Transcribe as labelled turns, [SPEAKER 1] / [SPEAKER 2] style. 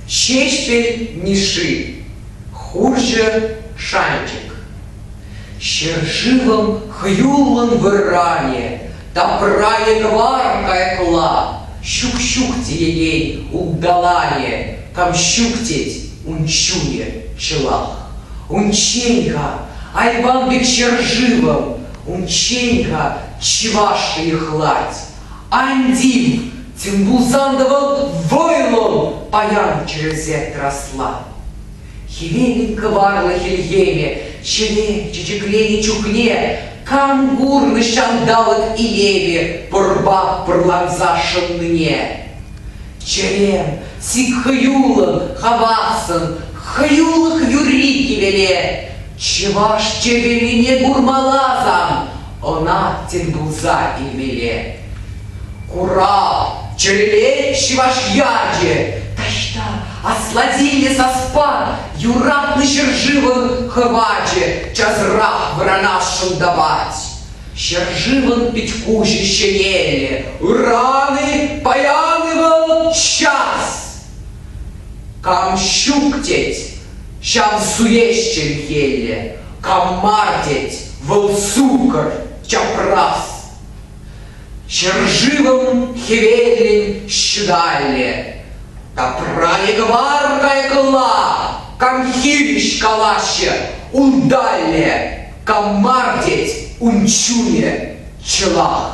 [SPEAKER 1] Ҫеҫпӗл Мишши, хурҫӑ шанчӑк. Ҫӗршывӑм хӑюллӑн вӑранӗ, тапранӗ кӑвар кайӑкла, ҫук-ҫук теекен улталанӗ, кам ҫук тет, ун чунӗ чӑлах. Унччен-ха, айван пек ҫӗршывӑм, унччен-ха чӑваш йӑхлать. Ан тив, тем пулсан та вӑл вӑйлӑн паян чӗрӗлсе тӑрасла. Хӗвелӗн кӑварлӑ хӗлхемӗ чӗре чечекленнӗ чухне кам курнӑ ҫанталӑк илемӗ пӑрпа пӑрланса шӑннине? Чӗрем сик хӑюллӑн, хавассӑн, хӑюлӑх юрри килеле. Чӑваш чӗвеллине курмалла сан, ӑна тӗл пулса илмелле. Курав, чӗрелет чӑваш ячӗ, таҫта аслатиллӗ саспа юратнӑ ҫӗршывӑн хӑвачӗ часрах вӑранасшӑн тапать. Ҫӗршывӑн пит-куҫӗ ҫӗнелнӗ, ыран-и, паян-и вӑл час. Кам ҫук тет, ҫав суеҫ чӗлхеллӗ, кам мар тет, вӑл суккӑр, чапрас. Ҫӗршывӑм хӗвеллӗн ҫуталлӗ, тапранӗ кӑвар кайӑкла, кам хирӗҫ калаҫҫӗ, унталлӗ, кам мар тет, ун чунӗ чӑлах.